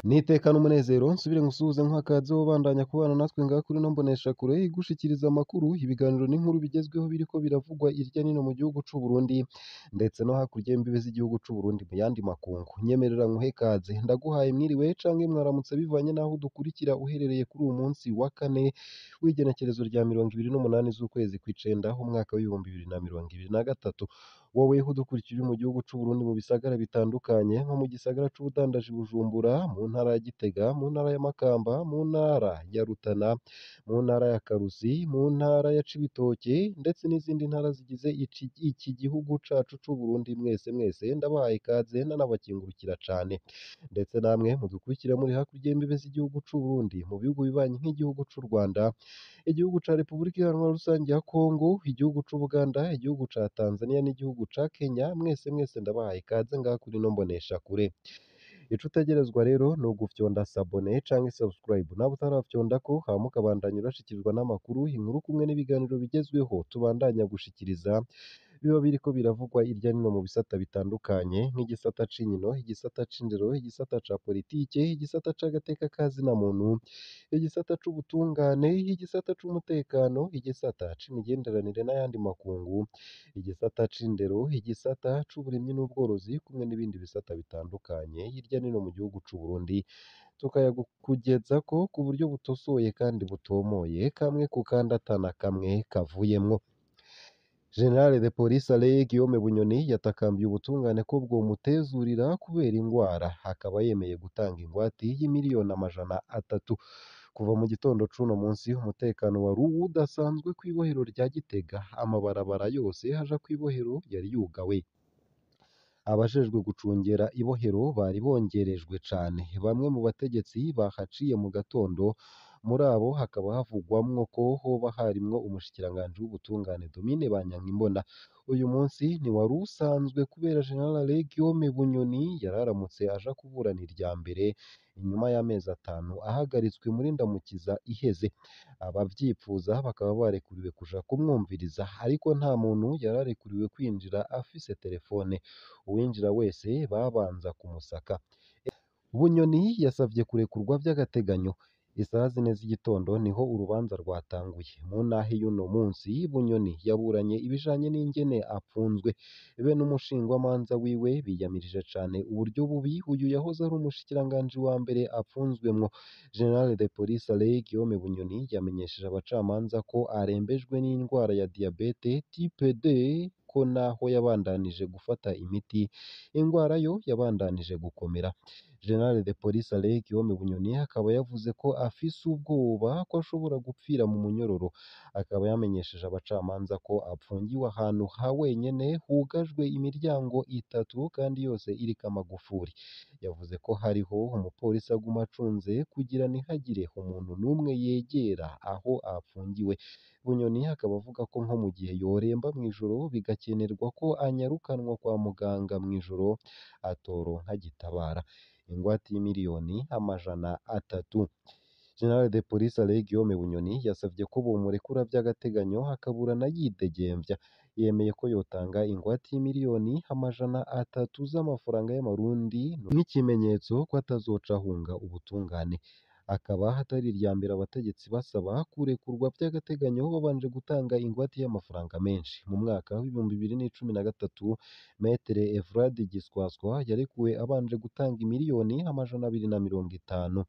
N'iteka n'umunezero nsubire ngusuhuze nk'akaze wobandanya kubana natwe ngaha kuri ino mboneshakure igushikiriza amakuru, ibiganiro n'inkuru bigezweho biriko biravugwa irya nino mu gihugu c'u Burundi ndetse no hakurya y'imbibe z'igihugu c'u Burundi mu yandi makungu. Nyemerera nkuhe ikaze, ndaguhaye mwiriwe canke mwaramutse bivanye n'aho udukurikira uherereye kuri uwu munsi wa kane w'igenekerezo rya 28 z'ukwezi kw'icenda umwaka w'2023. Wowe udukurikira uri mu gihugu c'u Burundi mu bisagara bitandukanye nko mu gisagara c'ubudandaji Bujumbura, mu ntara ya Gitega, mu ntara ya Makamba, mu ntara ya Rutana, mu ntara ya Karusi, mu ntara ya Cibitoke ndetse n'izindi ntara zigize iki gihugu cacu c'u Burundi, mwese mwese ndabahaye ikaze nanabakengurukira cane. Ndetse namwe mudukurikira muri hakurya y'imbibe z'igihugu c'u Burundi mu bihugu bibanyi nk'igihugu c'u Rwanda, igihugu ca Repubulika Iharanira Rusangi ya Kongo, igihugu c'Ubuganda, igihugu ca Tanzania n'igihugu ca Kenya, mwese mwese ndabahaye ikaze ngaha kuri ino mboneshakure. Ico utegerezwa rero ni ugufyonda sabone canke subscribe nawe utarafyondako, hama ukabandanya urashikirwa n'amakuru, inkuru kumwe n'ibiganiro bigezweho tubandanya gushikiriza, biba biriko biravugwa irya nino mu bisata bitandukanye nk'igisata c'inkino, igisata c'indero, igisata ca politike, igisata c'agateka ka zina muntu, igisata c'ubutungane, igisata c'umutekano, igisata c'imigenderanire n'ayandi makungu, igisata c'indero, igisata c'uburimyi n'ubworozi kumwe n'ibindi bisata bitandukanye hirya no hino mu gihugu c'u Burundi, tukayakugezako ku buryo butosoye kandi butomoye, kamwe ku kandi atana kamwe kavuyemwo. General de Police Alain Guillaume Bunyoni yatakambiye ubutungane ko bwomutezurira kubera ingwara, akaba yemeye gutanga ingwate y'imiliyoni 300. Kuva mu gitondo c'uno munsi umutekano wari udasanzwe kw'ibohero rya Gitega, amabarabara yose aja kw'ibohero yari yugawe. Abajejwe gucungera ibohero bari bongerejwe cane. Bamwe mu bategetsi bahaciye mu gatondo, muri abo hakaba havugwamwo ko hoba harimwo umushikiranganji w'ubutungane Domine Banyankimbona. Uyu munsi ntiwari usanzwe kubera General Alain Guillaume Bunyoni yararamutse aja kuburana irya mbere inyuma y'amezi 5 ahagaritswe muri Ndamukiza iheze. Abavyipfuza bakaba barekuriwe kuja kumwumviriza, ariko nta muntu yararekuriwe kwinjira afise terefone. Uwinjira wese babanza kumusaka. Bunyoni yasavye kurekurwa vy'agateganyo. Isaha 4 z'igitondo niho urubanza rwatanguye. Mu ntahe y'uno munsi Bunyoni yaburanye ibijanye n'ingene apfunzwe. Be n'umushingwamanza wiwe biyamirije cane uburyo bubi uyu yahoze ari umushikiranganji wa mbere apfunzwemwo. General de Police Alain Guillaume Bunyoni yamenyesheje abacamanza ko arembejwe n'indwara ya diabete type 2, ko naho yabandanije gufata imiti, ingwara yo yabandanije gukomera. General de Police Alain Guillaume Bunyoni akaba yavuze ko afise ubwoba ko ashobora gupfira mu munyororo. Akaba yamenyesheje abacamanza ko apfungiwe ahantu ha wenyene hugajwe imiryango 3 kandi yose iriko amagufuri. Yavuze ko hariho umupolisi aguma acunze kugira ntihagire umuntu n'umwe yegera aho apfungiwe. Bunyoni akaba avuga ko nko mu gihe yoremba mw'ijoro bigakenerwa ko anyarukanwa kwa muganga mw'ijoro atoronka gitabara. Ingwate y'imiliyoni 300. General de Police Alain Guillaume Bunyoni yasavye ko bomurekura vy'agateganyo akaburana yidegemvya. Yemeye ko yotanga ingwate y'imiliyoni 300 z'amafaranga y'amarundi nk'ikimenyetso ko atazoca ahunga ubutungane. Akaba atari irya mbere abategetsi basaba kurekurwa vy'agateganyo babanje gutanga ingwate y'amafaranga menshi. Mu mwaka w'2013 Maitre Evrard Giswaswa yarekuwe abanje gutanga imiliyoni 250.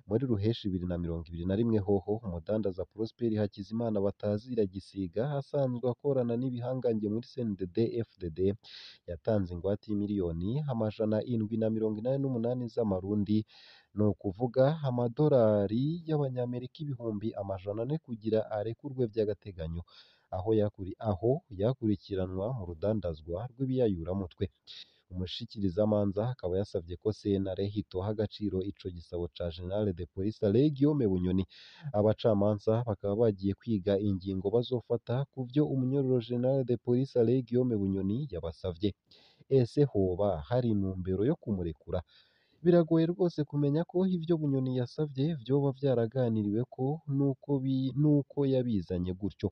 Muri Ruheshi 2021 hoho umudandaza Prosper Hakizimana batazira Gisiga asanzwe akorana n'ibihangange muri CNDD FDD yatanze ingwate y'imiliyoni 788 z'amarundi, ni ukuvuga amadorari y'abanyamerika 400,000 kugira arekurwe vy'agateganyo, aho yakurikiranwa mu rudandazwa rw'ibiyayuramutwe. Umushikirizamanza akaba yasavye ko sentare itoha agaciro ico gisabo ca General de Police Alain Guillaume Bunyoni. Abacamanza bakaba bagiye kwiga ingingo bazofata kuvyo umunyororo General de Police Alain Guillaume Bunyoni yabasavye. Ese hoba hari intumbero yo kumurekura? Biragoye rwose kumenya ko ivyo Bunyoni yasavye vyoba vyaraganiriweko n'uko yabizanye gutyo.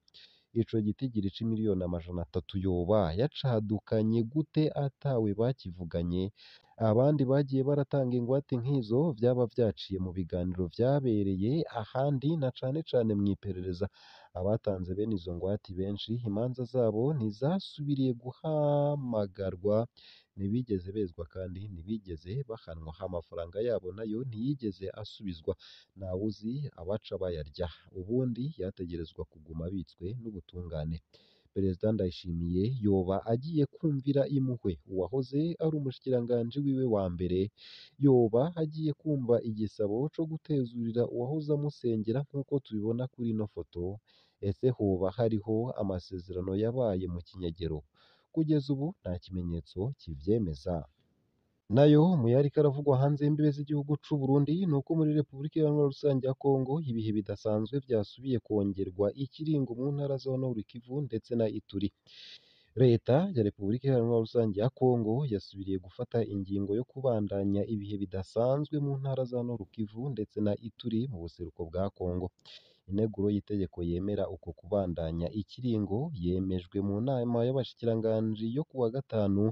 Ico gitigiri c'imiliyoni 300 yoba yacadukanye gute atawe bakivuganye? Abandi bagiye baratanga ingwate nk'izo vyaba vyaciye mu biganiro vyabereye ahandi na cane cane mw'iperereza. Abatanze bene izo ngwate benshi imanza zabo ntizasubiriye guhamagarwa, ntibigeze bezwa kandi ntibigeze bahanwa. Amafaranga yabo nayo ntiyigeze asubizwa, ntawuzi abaca bayarya. Ubundi yategerezwa kuguma abitswe n'ubutungane. Perezida Ndayishimiye yoba agiye kumvira impuhwe uwahoze ari umushikiranganji wiwe wa mbere, yoba agiye kumva igisabo co gutezurira uwahoze amusengera nk'uko tubibona kuri ino foto. Ese hoba hariho amasezerano yabaye mu kinyegero? Kugeza ubu nta kimenyetso kivyemeza. Nayo mu yariko aravugwa hanze y'imbibe z'igihugu c'u Burundi nuko muri Repubulika Iharanira Rusange ya Kongo ibihe bidasanzwe vyasubiye kongerwa ikiringo mu ntara za Nord Kivu ndetse na Ituri. Leta ya Repubulika Iharanira Rusange ya Kongo yasubiriye gufata ingingo yo kubandanya ibihe bidasanzwe mu ntara za Nord Kivu ndetse na Ituri mu buseruko bwa Kongo. Integuro y'itegeko yemera uko kubandanya ikiringo yemejwe mu nama y'abashikiranganji yo kuwa gatanu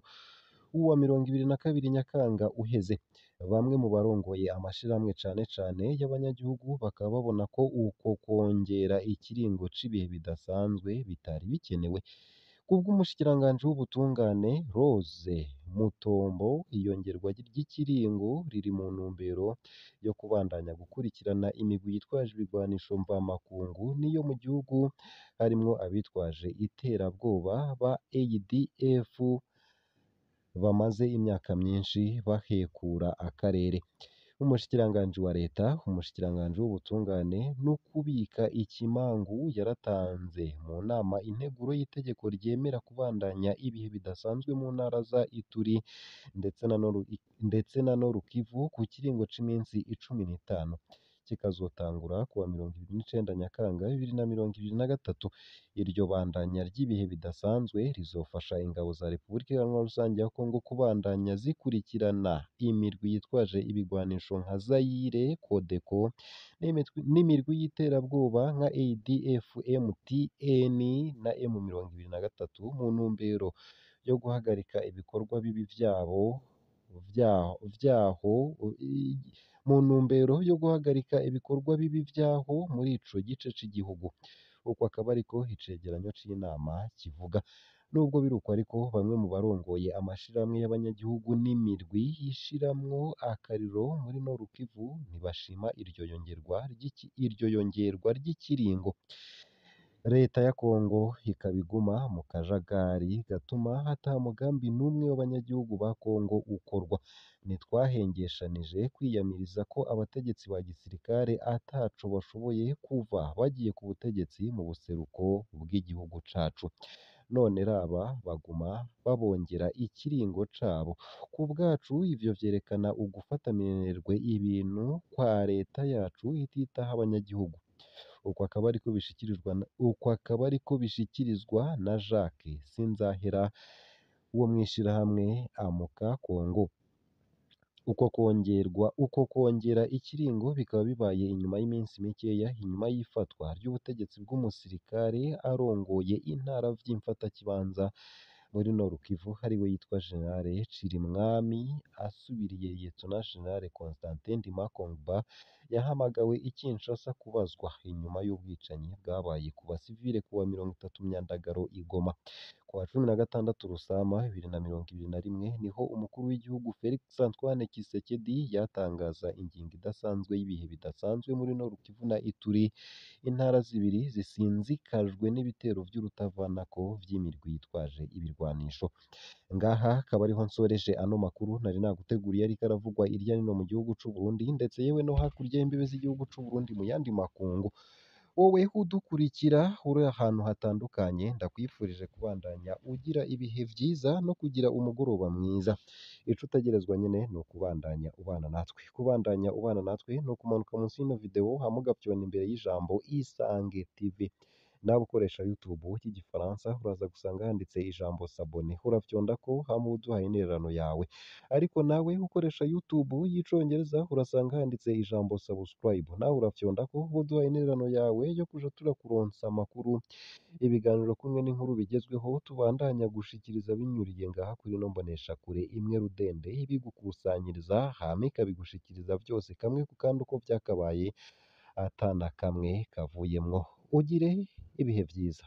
uwa 22 Nyakanga uheze. Bamwe mu barongoye amashirahamwe cane cane y'abanyagihugu bakaba babona ko uko kwongera ikiringo c'ibihe bidasanzwe bitari bikenewe. Kubw'umushikiranganji w'ubutungane Rose Mutombo, iyongerwa ry'ikiringo riri mu ntumbero yo kubandanya gukurikirana imigwi yitwaje ibigwanisho mvamakungu n'iyo mu gihugu harimwo abitwaje iterabwoba ba ADF bamaze imyaka myinshi bahekura akarere. Umushikiranganji wa leta, umushikiranganji w'ubutungane no kubika ikimangu yaratanze mu nama integuro y'itegeko ryemera kubandanya ibihe bidasanzwe mu ntara za Ituri ndetse na Nord Kivu ku kiringo c'iminsi 15, kikazotangura kuwa 29 Nyakanga 2023. Iryo bandanya ry'ibihe bidasanzwe rizofasha ingabo za Repubulika Iharanira Rusange ya Kongo kubandanya zikurikirana imirwi yitwaje ibigwanisho nka Zaire, Codeco n'imirwi y'iterabwoba nka ADF, MTN na M23 mu ntumbero yo guhagarika ibikorwa bibi vyabo vyaho mu ntumbero yo guhagarika ibikorwa bibi vyaho muri ico gice c'igihugu. Uko akaba ariko icegeranyo c'inama kivuga. Nubwo biruko ariko, bamwe mu barongoye amashirahamwe y'abanyagihugu n'imirwi yishiramwo akariro muri Nord Kivu ntibashima iryo yongerwa ry'ikiringo. Leta ya Kongo ikaba iguma mu kajagari gatuma ata mugambi n'umwe w'abanyagihugu ba Kongo ukorwa. Ntitwahengeshanije kwiyamiriza ko abategetsi ba gisirikare ataco bashoboye kuva bagiye ku butegetsi mu buseruko bw'igihugu cacu. None raba baguma babongera ikiringo cabo. Ku bwacu ivyo vyerekana ugufata minenegwe ibintu kwa leta yacu ititaho abanyagihugu. Uko akaba ariko bishikirizwa na Jacques Sinzahera wo mw'ishirahamwe Amuka Congo. Uko kongera ikiringo bikaba bibaye inyuma y'iminsi mikeya inyuma y'ifatwa ry'ubutegetsi bw'umusirikare arongoye intara vy'imfatakibanza muri Nord Kivu ariwe yitwa General Cirimwami asubiriye Lieutenant General Constantin Ndimakongba yahamagawe i Kinshasa kubazwa inyuma y'ubwicanyi bwabaye ku basivile kuwa 30 Myandagaro i Goma. Kuwa 16 Rusama 2021 niho umukuru w'igihugu Felix Antoine Tshisekedi yatangaza ingingo idasanzwe y'ibihe bidasanzwe muri Nord Kivu na Ituri, intara zibiri zisinzikajwe n'ibitero vy'urutavanako vy'imirwi yitwaje ibirwanisho. Ngaha akaba ariho nsoreje ano makuru nari naguteguriye ariko aravugwa irya nino mu gihugu c'u Burundi ndetse yewe no hakurya y'imbibe z'igihugu c'u Burundi mu yandi makungu. Wowe udukurikira uri ahantu hatandukanye, ndakwifurije kubandanya ugira ibihe vyiza no kugira umugoroba mwiza. Ico utegerezwa nyene ni ukubandanya ubana natwe. Kubandanya ubana natwe ni ukumanuka munsi y'ino video hama ugafyona imbere y'ijambo Isange TV. Nawe ukoresha YouTube y'igifaransa uraza gusanga handitse ijambo s'abonner, urafyondako hama uduhaye intererano yawe. Ariko nawe ukoresha YouTube y'icongereza urasanga handitse ijambo subscribe, nawe urafyondako uduhaye intererano yawe yo kuja turakuronsa amakuru, ibiganiro kumwe n'inkuru bigezweho tubandanya gushikiriza binyuriye ngaha kuri ino mboneshakure imwe rudende ibigukusanyiriza hama ikabigushikiriza vyose kamwe ku kandi uko vyakabaye ata na kamwe kavuyemwo. Ugire ibihe vyiza.